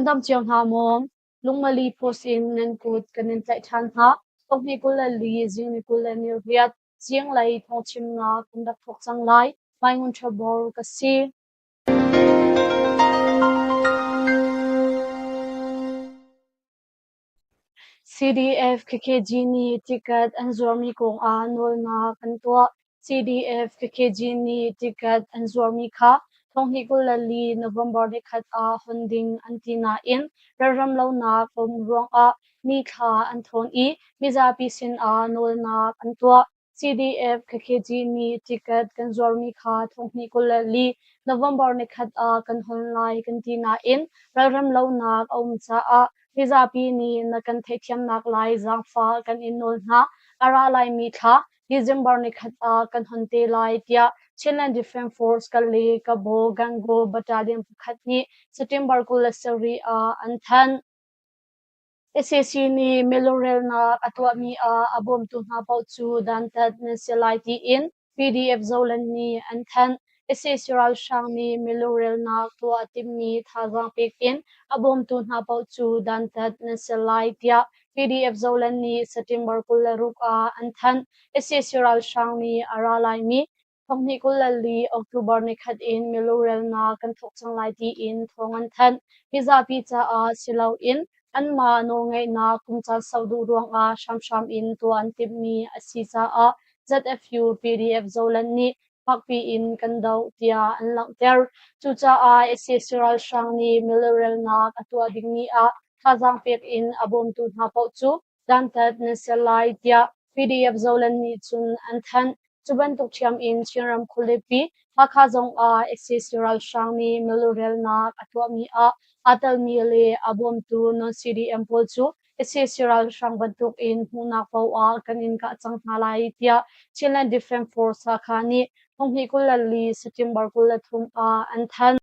dam cio hna maw? Lungmali post in nan kut kan in tlaih ṭhan hna. Thonghnih 24 zing ni 28 zinglei thawngchimnak kan rak thawk cang lai. Mai Ngun Ṭha Bor ka si. CDF-KKG nih ticket an zuarmi kongah nawlnak an tuah. CDF-KKG nih ticket an zuarmi kha thonghnih 24 November nikhat ah hon ding an ti nain relramlonak a um ruangah nithla an thawn i mizapi sinah nawlnak an tuah. CDF-KKG nih ticket kan zuarmi kha thonghnih 24 November nikhat ah kan hon lai kan ti nain ralremlonak a um caah mizapi nih na kan theihthiamnak lai zaangfah kan in nawl hna. A ra laimi thla December nikhat ah kan hon te lai tiah Chinland Defence Force Kale Kabaw Gangaw Battalion pakhat nih September 27 ah an thanh. Sac nih milurelnak a tuahmi ah a bawmtu hna paoh cu dantat nan si lai tiin PDF Zoland nih an thanh. Sac ralhrang nih milurelnak tuah a timhmi thazaang pek in a bawmtu hna paoh cu dantat nan si lai tiah PDF Zoland nih September 26 ah an thanh. Sac ralhrang nih a ra laimi Thonghnih 24 October nikhat in milurelnak kan thawk cang lai tiin thawng an thanh. Mizapi caah si loin anmah nawlngeihnak kum caan sau duh ruangah hramhram in tuah an timhmi a si caah ZFU PDF Zoland nih fakpi in kan doh tiah an langhter. Cucaah sac ralhrang nih milurelnak a tuah dingmi ah thazaang pek in a bawmtu hna paoh cu dantat nan si lai tiah PDF Zoland nih cun an thanh. Cu bantuk ṭhiam in Chinram khualipi Hakha zong ah sac ralhrang nih milurelnak a tuahmi ah aa telmi le a bawmtu non-CDM pawl cu sac ralhrang bantuk in hmuhnak paoh ah kan in kah cang hna lai tiah Chinland Defence Force Hakha nih thonghnih 24 September 23 ah an thanh.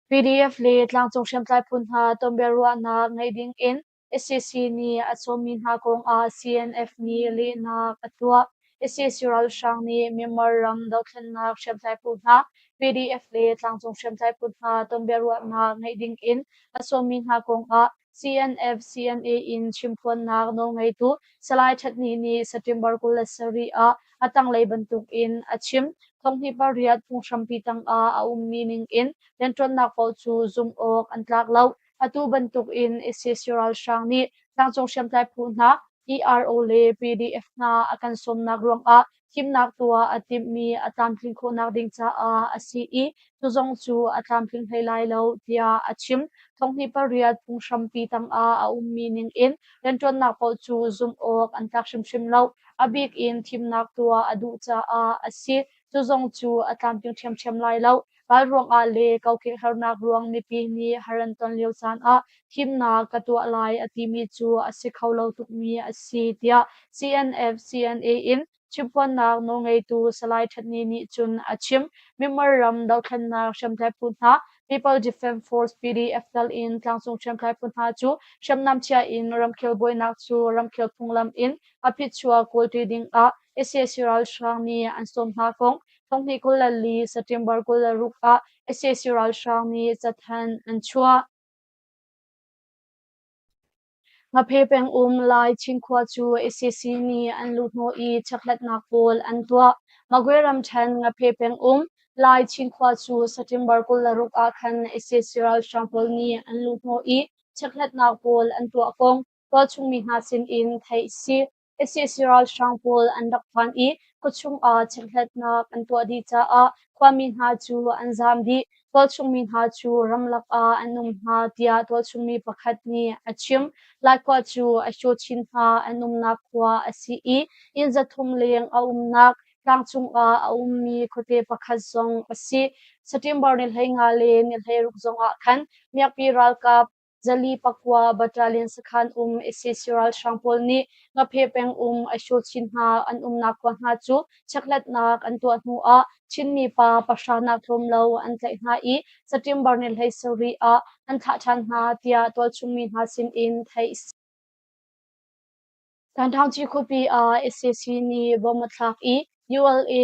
PDF le tlangcung hriamtlai phu hna tonbiaruahnak ngeih ding in sac nih a sawmmi hna kongah CNF nih lehnak a tuah. Sac ralhrang nih Myanmar ram dothlennak hriamtlai phu hna, PDF le tlangcung hriamtlai phu hna tonbiaruahnak ngeih ding in a sawmmi hna kongah CNF CNA in chimphuannak nawlngeitu Salai That Ni nih September 27 ah a tanglei bantuk in a chim. Thonghnih pariat phunghrampi tangah a ummi ning in rianṭuannak paoh cu zumh awk an tlak lo. Atu bantuk in sac ralhrang nih tlangcung hriamtlai phu hna, ERO le PDF hna a kan sawmnak ruangah thimnak tuah a timhmi a tlamtlin khawhnak ding caah a si i cu zong cu a tlamtling hlei lai lo tiah a chim. Thonghnih pariat phunghrampi tangah a ummi ning in rianṭuannak paoh cu zumh awk an tlak hrimhrim lo. A bik in thimnak tuah a duh caah a si. Cu zong cu a tlamtling ṭhiamṭhiam lai lo. Ral ruangah le kokek harnak ruang mipi nih har an ton lio caan ah thimnak ka tuah lai a timi cu a si kho lo tukmi a si tiah CNF CNA in chimphuannak nawlngeitu Salai That Ni nih cun a chim. Myanmar ram dothlennak hriamtlai phu hna People Defence Force PDF tal in tlangcung hriamtlai phu hna cu hriamnam chia in ramkhel buainak cu ramkhel phunglam in a phichuak kawlṭi ding ah sac ralhrang nih an sawm hna kong thonghnih 24 September 26 ah sac ralhrang nih cathanh an chuah. Ngaphe peng um Lai Cinkhua cu sac nih an luhhnawh i chekhlatnak pawl an tuah. Magwe ramṭhen Ngaphe peng um Lai Cinkhua cu September 26 ah khan sac ralhrang pawl nih an luhhnawh i chekhlatnak pawl an tuah kong tualchung mi hna sinin theih a si. Sac ralhrang pawl an rak phan i khuachung ah chekhlatnak an tuah dih caah khuami hna cu an zaam dih. Tualchung mi hna cu ramlak ah an um hna tiah tualchung mi pakhat nih a chim. Laikhua cu a Hyochin hna an umnak khua a si i inn 300 leng a umnak tlangcung ah a ummi khuate pakhat zong a si. September ni 15 le ni 16 zong ah khan miakpi ralkap Zali pakua battalion sakhan um sac ralhrang pawl nih Ngaphe peng um Asho Chin hna an umnak khua hna cu chekhlatnak an tuah hnu ah Chinmi pa pahra nak tlawm lo an tlaih hna i September ni 17 ah an thlah ṭhan hna tiah tualchung mi hna sin in theih a si. Tanṭhaungci khuapi ah sac nih bomb a thlak i ULA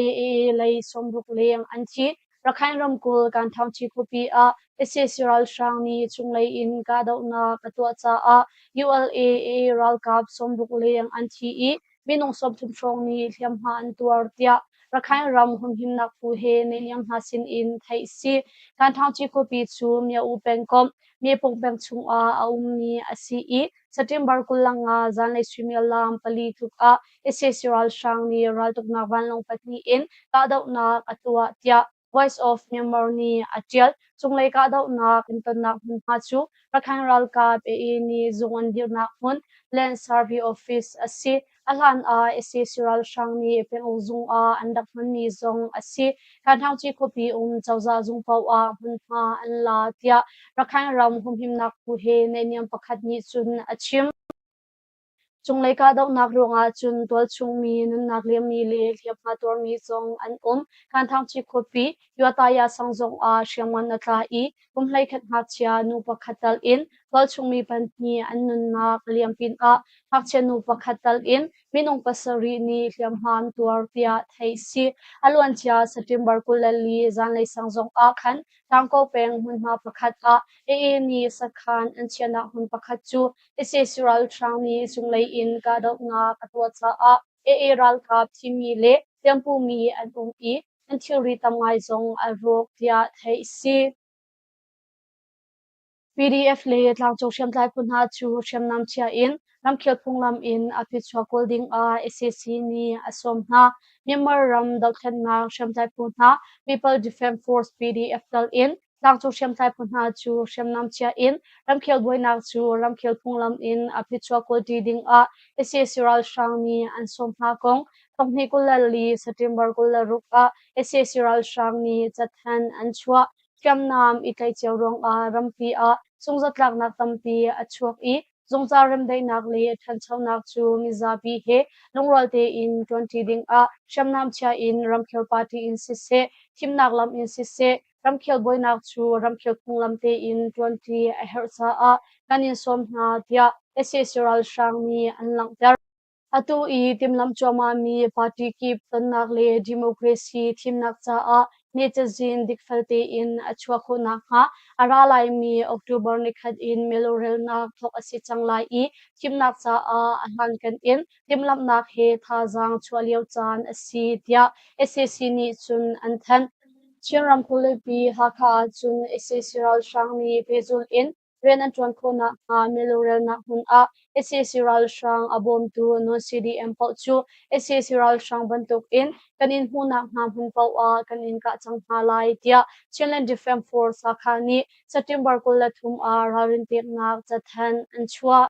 lei 60 leng an thi. Rakhine ramkulh Kanṭhaungci khuapi ah. Sac ralhrang nih cunglei in kahdohnak a tuah caah ULA ralkap 60 leng an thi i minung 30 hrawng nih hliamhma an tuar tiah Rakhine ram humhimnak phu he naihniam hna sinin theih a si. Kanthangci khuapi cu Myo-U pengkomh Mepung peng chungah a ummi a si i September 25 zanlei suimilam 4 tluk ah sac ralhrang nih raltuknak vanlawng pahnih in kahdohnak a tuah tiah Voice of Myanmar nih a ṭial. Cunglei kahdohnak an tonnak hmunhma cu Rakhine ralkap AA nih zung an dirhnak hmun Land Survey Office a si. A hlan ah sac ralhrang nih penguk zung ah an rak hmanmi zong a si. Kanhangci khuapi um cozah zung paoh ah hmunhma an la tiah Rakhine ram humhimnak phu he naihniam pakhat nih cun a chim. Cunglei kahdohnak ruangah cun tualchung mi nunnak liammi le hliamhma tuarmi zong an um. Kanthangci khuapi Yuataya sang zongah hriamngan a tla i kum 11 ngakchia nu pakhat tal in tualchung mi pahnih an nunnak a liam pinah ngakchia nu pakhat tal in minung pasarih nih hliamhma an tuar tiah theih a si. A luancia September 24 zanlei sang zongah khan Tlangko peng hmunhma pakhat ah AA nih sakhan an chiahnak hmun pakhat cu sac ralhrang nih cunglei in kahdohnak a tuah caah AA ralkap thimi le hliampumi an um i an thilri tam ngai zong a rawk tiah theih a si. PDF le tlangcung hriamtlai phu hna cu hriamnam chia in ramkhel phunglam in a phichuak kawl ding ah sac nih a sawm hna. Myanmar ram dohthlennak hriamtlai phu hna People Defence Force PDF tal in tlangcung hriamtlai phu hna cu hriamnam chia in ramkhel buainak cu ramkhel phunglam in a phichuak kawlṭi ding ah sac ralhrang nih an sawm hna kong 2024 September 26 ah sac ralhrang nih cathanh an chuah. Hriamnam i tlaih cio ruangah rampi ah sungzatlaknak tampi a chuak i zungzal remdaihnak le ṭhanchonak cu mizapi he lungrual tein ṭuanṭi dingah hriamnam chia in ramkhel party in siseh, thimnak lam in siseh, ramkhel buainak cu ramkhel phunglam tein ṭuanṭi a herh caah kan in sawm hna tiah sac ralhrang nih an langhter. Atu i timhlamh cuahmahmi party kip tonnak le democracy thimnak caah mee cazin dikfel tein a chuah khawh nakhnga a ra laimi October nikhat in milurelnak thawk a si cang lai i thimnak caah a hlankan in timhlamhnak he thazaang chuah lio caan a si tiah sac nih cun an thanh. Chin ramkulh Hakha ahcun sac ralhrang nih pehzulh in rian an ṭuan khawh nakhnga milurelnak hmun ah sac ralhrang a bawmtu non-CDM paoh cu sac ralhrang bantukin kan in hmuhnak hna hmun paoh ah kan in kah cang hna lai tiah Chinland Defence Force Hakha nih September 23 ah ralrin peknak cathanh an chuah.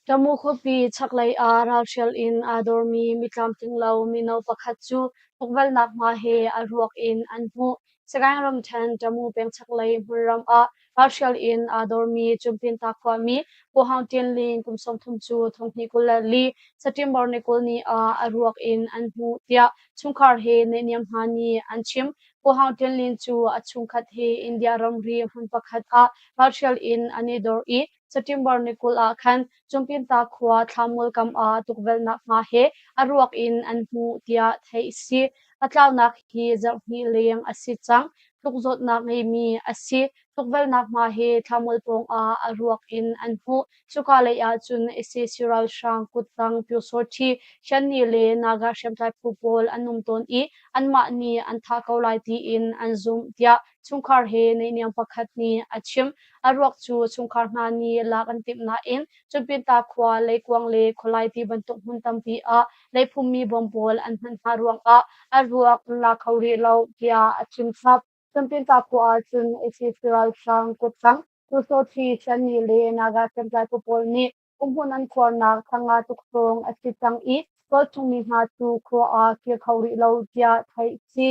Tamu khuapi chaklei ah ralhrial in aa dormi mitlamtling lo mino pakhat cu tukvelhnak hma he a ruak in an hmuh. Sagaing ramṭhen Tamu peng chaklei hmunram ah ralhrial in aa dormi Cumpinta khuami Pu Haung Tin Ling kum 30 cu 2024 September ni 20 ni ah a ruak in an hmuh tiah chungkhar he naihniam hna nih an chim. Pu Haung Tin Lin cu a chungkhat he India ramri hmun pakhat ah ralhrial in an i dor i September ni 20 ah khan Cungpinta khua Thlamual kam ah tukvelhnak hma he a ruak in an hmuh tiah theih a si. A tlaunak hi zarhhnih leng a si cang. Tlukzawtnak ngeimi a si. Tukvelhnak hma he Thlamual pawng ah a ruak in an hmuh. Cuka lei ah cun sac ralhrang kuttang Pyusawṭhi, Shanni le Naga hriamtlai phu pawl an um tawn i anmah nih an thah ko lai tiin an zumh tiah chungkhar he naihniam pakhat nih a chim. A ruak cu chungkhar hna nih lak an timh nain Cunpinta khua, leikuang le khualai ti bantuk hmun tampi ah leiphummi bawm pawl an hman hna ruangah a ruak an la kho rih lo tiah a chim chap. Cunpinta khua ah cun sac ralhrang kuttang Tusawṭhi, Shanni le Naga hriamtlai phu pawl nih umhmun an khuarnak thanga tuk hrawng a si cang i tualchungmi hna cu khua ah kir kho rih lo tiah theih a si.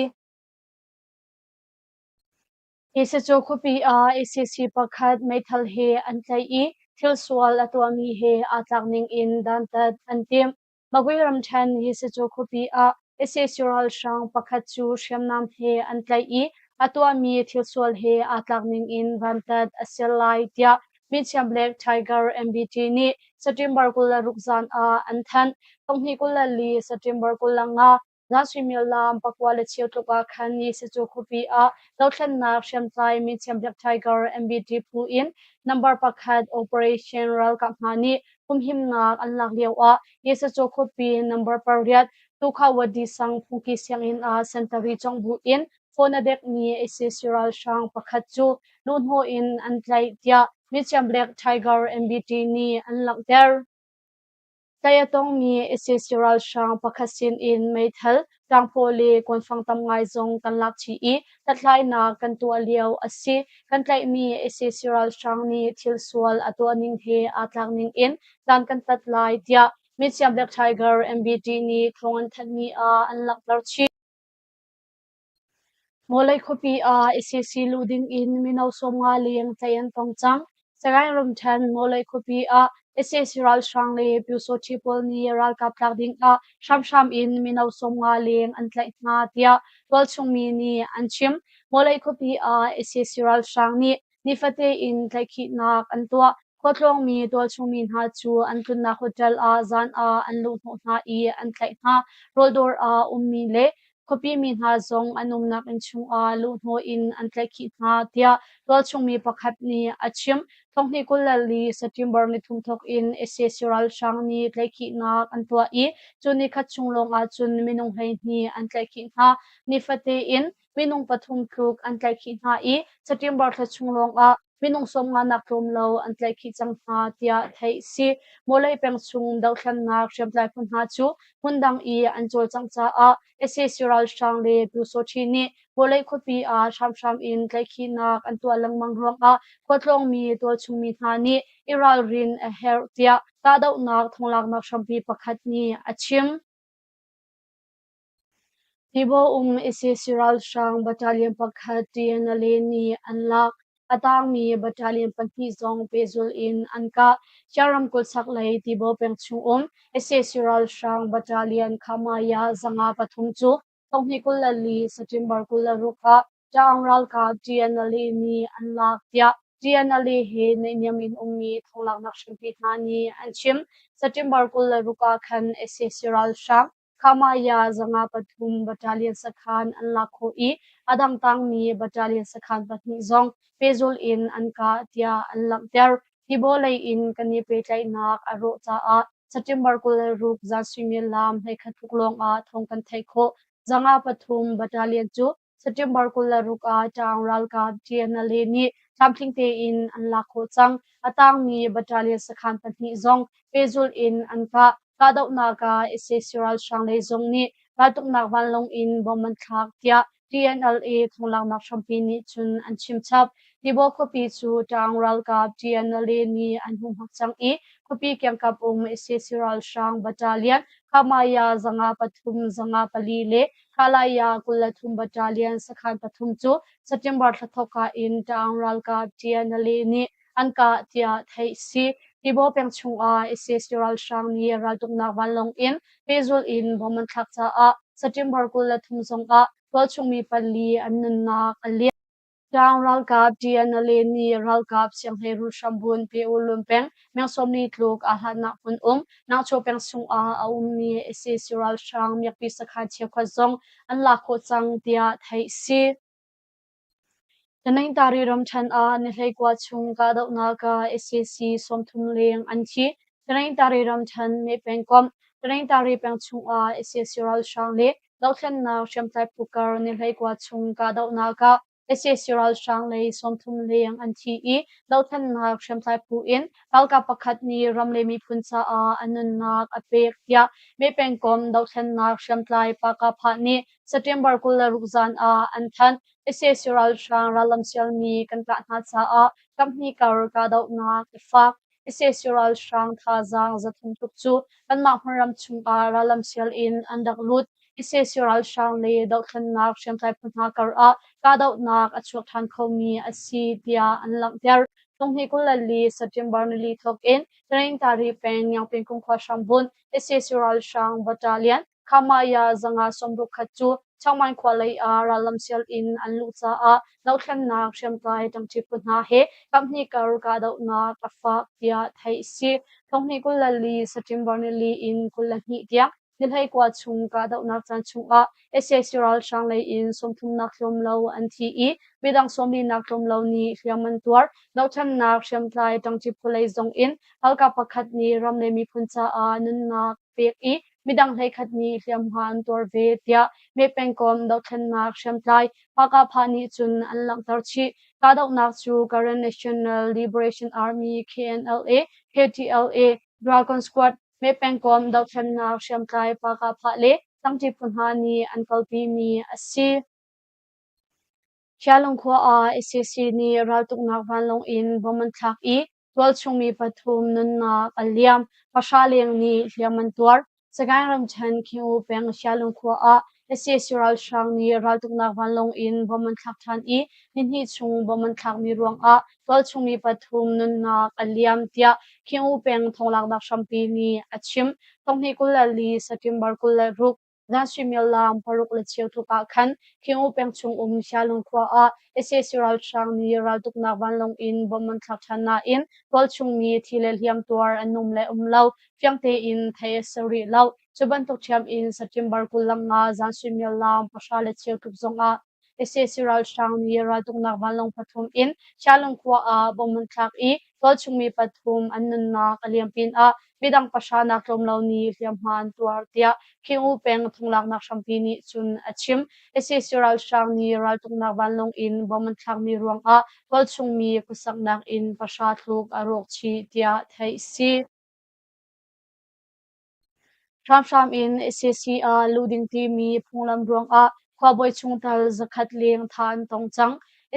Hi khuapi ah sac pakhat meithal he an tlaih i thil sual a tuahmi he aa tlak ning in dantat an timh. Magwe ramṭhen Yisacu khuapi ah sac ralhrang pakhat cu hriamnam he an tlaih i a tuahmi thil sual he aa tlak ning in dantat a si lai tiah Mithiam Black Tiger MBT nih September 26 zan ah an thanh. 2024 September 25. Zan suimilam pakua le cheu tluk ah khan Yesicu khuapi ah dothlennak hriamtlai Mithiam Black Tiger MBT phu in number pakhat operation ralkap hna nih humhimnak an lak lio ah Yesicu khuapi number pariat Tukhawadi sang phungki sianginn ah sentari cawngh bu in phone a dekmi sac ralhrang pakhat cu luhhnawh in an tlaih tiah Mithiam Black Tiger MBT nih an langhter. Tlaih a tongmi sac ralhrang pakhat sinin meithal, tlangphaw le kuanfang tam ngai zong kan lak chih i hlathlainak kan tuah lio a si. Kan tlaihmi sac ralhrang nih thil sual a tuah ning he aa tlak ning in dan kan tat lai tiah Mithiam Black Tiger MBT nih thawng an thanhmi ah an langhter chih. Mawlei khuapi ah sac luh ding in mino 50 leng tlaih an tong cang. Sagaing ramṭhen Mawlei khuapi ah sac ralhrang le Pyusawṭhi pawl nih ralkap tlak ding ah hramhram in mino 50 leng an tlaih hna tiah tualchung mi nih an chim. Mawlei khuapi ah sac ralhrang nih nifate in tlaihkhihnak an tuah. Khualtlawngmi tualchung mi hna cu an tlunnak hotel ah zan ah an luhhnawh hna i an tlaih hna. Rawldawr ah ummi le khuapi mi hna zong an umnak inn chungah luhhnawh in an tlaihkhih hna tiah tualchung mi pakhat nih a chim. Thonghnih 24 September nithum thawk in sac ralhrang nih tlaihkhihnak an tuah i cu nikhat chung lawng ahcun minung 12 an tlaihkhih hna. Nifate in minung pathum tluk an tlaihkhih hna i September thla chung lawngah minung 50 nak tlawm lo an tlaihkhih cang hna tiah theih si. Mawlei peng chung dohthlennak hriamtlai phu hna cu hmundang i an cawlcangh caah sac ralhrang le Pyusawṭhi nih Mawlei khuapi ah hramhram in tlaihkhihnak an tuah lengmang ruangah khualtlawngmi tualchungmi hna nih i ralrin a herh tiah kahdohnak thonglaknak hrampi pakhat nih a chim. Tibaw um sac ralhrang battalion pakhat TNLA nih an lak. A tangmi battalion pahnih zong pehzulh in an kah. Chin ramkulh chaklei Tibaw peng chungum sac ralhrang battalion Khamaya 503 cu 2024 September 26 ah Ṭaang ralkap TNLA nih an lak tiah TNLA he naihniam in ummi thonglaknak hrampi hna nih an chim. September 26 ah khan sac ralhrang Khamaya 503 battalion sakhan an lak khawh i a dang tangmi battalion sakhan pahnih zong pehzulh in an kah tiah an langhter. Tibaw lei in kan i pehtlaihnak a rawh caah September 26 zan suimilam 11 tluk lawng ah thawng kan theih khawh. 503 battalion cu September 26 ah Ṭaang ralkap TNLA nih tlamtling tein an lak khawh cang. A tangmi battalion sakhan pahnih zong pehzulh in an kah. Kahdohnak ah sac ralhrang lei zong nih raltuknak vanlawng in bomb an thlak tiah TNLA thonglaknak hrampi nih cun an chim chap. Tibaw khuapi cu Ṭaang ralkap TNLA nih an humhak cang i khuapi kiangkap um sac ralhrang battalion Khamaya 503, 504 le Kalaya 23 Battalion sakhan pathum cu September thla thawkka in Ṭaang ralkap TNLA nih an kah tiah theih si. Tibaw peng chungah sac ralhrang nih raltuknak vanlawng in pehzulh in bomb an thlak caah September 23 zongah tualchungmi pali an nunnak a liam. Ṭaang ralkap TNLA nih ralkap sianghleiruun hrambun Pe-U-Lun peng meng 40 tluk aa hlatnak hmun um Nangchaw peng chungah a ummi sac ralhrang miakpi sakhan cheukhat zong an lak khawh cang tiah theih si. Taningtari ramṭhen ah ni 19 chung kahdohnak ah sac 30 leng an thi. Taningtari ramṭhen Meh pengkomh Taningtari peng chungah sac ralhrang le dohthlennak hriamtlai phu kar ni 19 chung kahdohnak ah sac ralhrang lei 30 leng an thi i dohthlennak hriamtlai phu in ralkap pakhat nih ram le miphun caah a nunnak a pek tiah Meh pengkomh dohthlennak hriamtlai Pah-Kah-Phah nih September 26 zan ah an thanh. Sac ralhrang rallam sialmi kan kah hna caah kaphnih kar kahdohnak a fak. Sac ralhrang thazaang 300 tluk cu kanmah hmunram chungah rallam sial in an rak lut. Sac ralhrang le dohthlennak hriamtlai phu hna karah kahdohnak a chuak ṭhan khomi a si tiah an langhter. 2024 September nili thawk in Tanintari peng Ngiangpingkung khua hrambunh sac ralhrang battalion Khamaya 561 cu Changmai khua lei ah rallam sial in an luh caah dohthlennak hriamtlai ṭangṭi phu hna he kaphnih kar kahdohnak a fak tiah theih a si. 2024 September nili in 22 tiang Ni 19 chung kahdohnak caan chungah sac ralhrang lei in 30 nak tlawm lo an thi i midang 40 nak tlawm lo nih hliam an tuar. Dohthlennak hriamtlai ṭangṭi phu lei zong in ralkap pakhat nih ram le miphun caah nunnak pek i midang 11 nih hliamhma an tuar ve tiah Meh pengkomh dohthlennak hriamtlai Pakapha nih cun an langhter chih. Kahdohnak cu Karen National Liberation Army KNLA, KTLA, Dragon Squad, Meh pengkomh dohthlennak hriamtlai Pakapha le ṭangṭi phu hna nih an kalpimi a si. Khialung khua ah sac nih raltuknak vanlawng in bom an thlak i tualchung mi pathum nunnak a liam, pahra leng nih hliam an tuar. Sagaing ramṭhen Khingu peng Khialung khua ah sac ralhrang nih raltuknak vanlawng in bom an thlak ṭhan i nihnih chung bom an thlakmi ruangah tualchung mi pathum nunnak a liam tiah Khingu peng thonglaknak hrampi nih a chim. 2024 September 26 Zan suimilam 6:15 tluk ah khan Khingu peng chungum Sialung khua ah sac ralhrang nih raltuknak vanlawng in bomb an thlak ṭhan nain tualchung mi thi le hliam tuar an um le um lo fiang tein theih a si rih lo. Cu bantuk ṭhiam in September 25 zan suimilam 10:15 tluk zongah sac ralhrang nih raltuknak vanlawng pathum in Sialung khua ah bomb an thlak i tualchung mi pathum an nunnak a liam pinah midang pahra nak tlawm lo nih hliamhma an tuar tiah Khingu peng thonglaknak hrampi nih cun a chim. Sac ralhrang nih raltuknak vanlawng in bomb an thlakmi ruangah tualchung mi khuasaknak inn pahra tluk a rawk chih tiah theih a si. Hramhram in sac ah luh ding timi phunglam ruangah khuabawi chungtel 100 leng thah an tong cang.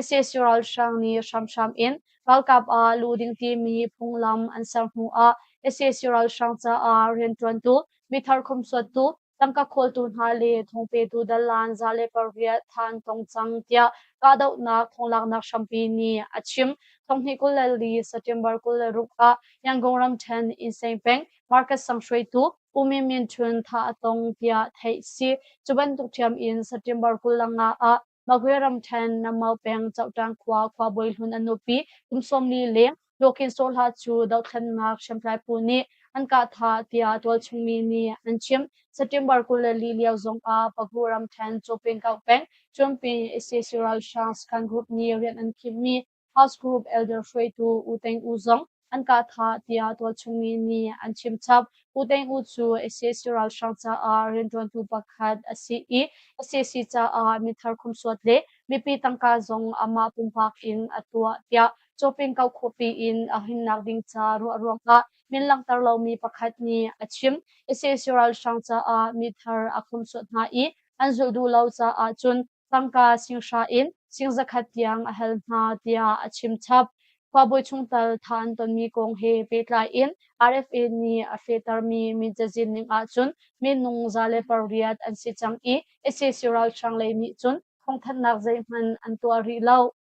Sac ralhrang nih hramhram in ralkap ah luh ding timi phunglam an ser hnu ah sac ralhrang caah rianṭuantu, mithar khumsuattu, tangka khawltu hna le thawngpetu dalan 108 thah an tong cang tiah kahdohnak thawnglaknak hrampi nih a chim. 2024 September 26 ah Yangon ramṭhen Insein peng Market sang hruaitu U Min Min Htun thah a tong tiah theih si. Cu bantuk ṭhiam in September 25 ah Magwe ramṭhen Namau peng Cohṭang khua khuabawi hlun a nupi kum 40 leng Lawkin Sawhla cu dohthlennak hriamtlai phu nih an kah thah tiah tualchung mi nih an chim. September 24 lio zong ah Pagu ramṭhen Cawpengkauh peng Cunpin sac ralhrang sakhan group nih rian an khimmi House Group Elder hruaitu U Teng U zong an kah thah tiah tualchung mi nih an chim chap. U Teng U cu sac ralhrang caah rianṭuantu pakhat a si i sac caah mithar khumsuat le mipi tangka zong amah pumpak in a tuah tiah Cawpingkauh khuapi in a himnak ding ca ruah ruangah min langhter lomi pakhat nih a chim. Sac ralhrang caah mithar a khumsuat hna i an zulh duh lo caah cun tangka 5,000 in 100,000 tiang a hal hna tiah a chim chap. Khuabawi chungtel thah an tonmi kong he pehtlai in RFA nih a fehtermi min cazin ning ahcun minung 108 an si cang i sac ralhrang lei nih cun thawngthanhnak zeihmanh an tuah rih lo.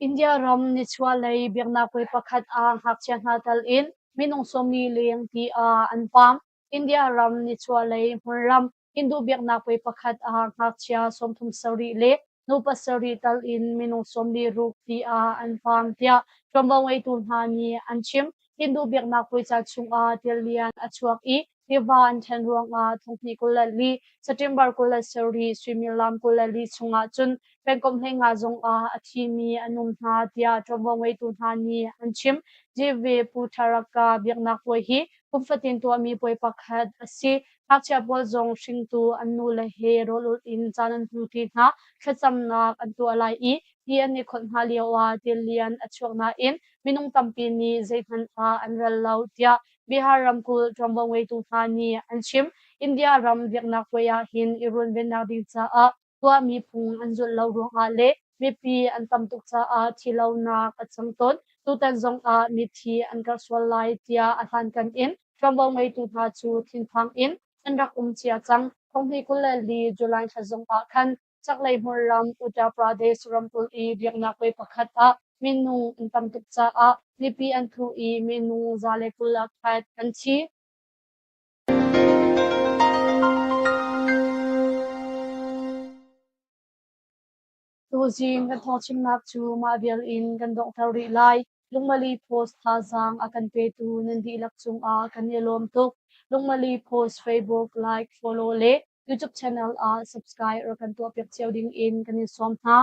India ram nichuahlei biaknak puai pakhat ah ngakchia hna tal in minung 40 leng ti ah an paam. India ram nichuahlei hmunram Hindu biaknak puai pakhat ah ngakchia 37 le nu pasarih tal in minung 46 ti ah an paam tiah ṭuanvo ngeitu hna nih an chim. Hindu biaknak puai ca chungah tilian a chuak i tiva an ṭhen ruangah 2024 September 27 suimilam 24 chungah cun pengkomh 15 zongah a thimi an um hna tiah ṭuanvo ngeitu hna nih an chim. GV Putharaka biaknak puai hi kum fatin tuahmi puai pakhat a si. Ngakchia pawl zong hringtu an nule he rawl ulh in caan an hmangṭi hna. Thlacamnak an tuah lai i ti an i kholh hna lioah tilian a chuak nain minung tampi nih zeihmanh ah an rel lo tiah Bihar ramkulh ṭuanvo ngeitu hna nih an chim. India ram biaknak puai ah hin i runvennak ding caah tuahmi phung an zulh lo ruangah le mipi an tam tuk caah thilonak a cang tawn. Tutan zongah mithi an karh sual lai tiah a hlankan in ṭuanvo ngeitu hna cu thinphang in an rak um cia cang. 2024 July thla zongah khan chaklei hmunram Uttar Pradesh ramkulh i biaknak puai pakhat ah minung an tam tuk caah mipi an thu i minung 121 an thi. Tuzing kan thawngchimnak cu mah vial in kan donghter rih lai. Lungmali Post thazaang a kan petu nan dihlak cungah kan i lawm tuk. Lungmali Post Facebook like, follow le YouTube channel ah subscribe rak kan tuahpiak cio ding in kan in sawm hna.